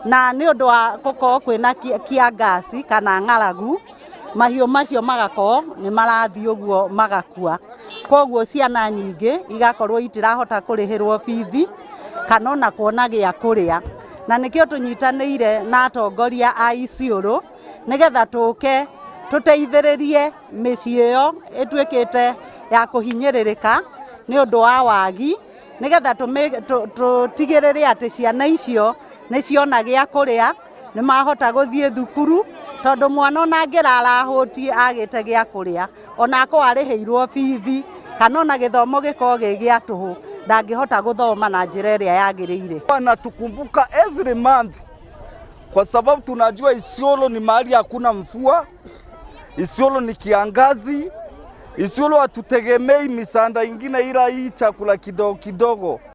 Na nĩ ũndũ wa gũkorwo kwĩna kĩangasi kana ng'aragu, mahiũ macio magakorwo nĩ marathiĩ ũguo magakua. Koguo ciana nyingĩ igakorwo itirahota kũrĩhĩrwo bithi kana ona kuona gĩa kũrĩa. Na nĩkĩo tũnyitanĩire na atongoria a Isiolo nĩgetha tũke tũteithĩrĩrie mĩciĩ ĩyo ĩtuĩkĩte ya kũhinyĩrĩrĩka nĩ ũndũ wa wagi, nĩgetha tũtigĩrĩre atĩ ciana icio nĩ ciona gĩa kũrĩa, nĩ mahota gũthiĩ thukuru, tondũ mwana ona angĩrara ahũtiĩ agĩte gĩa kũrĩa, ona akorwo arĩhĩirwo bithi kana ona gĩthomo gĩkorwo gĩ gĩa tũhũ, ndangĩhota gũthoma na njĩra ĩrĩa yagĩrĩire. Wanatukumbuka every month kwa sababu tunajua Isiolo ni mahali hakuna mvua, Isiolo ni kiangazi, Isiolo hatutegemei misaada ingine ila hii chakula kidogo kidogo.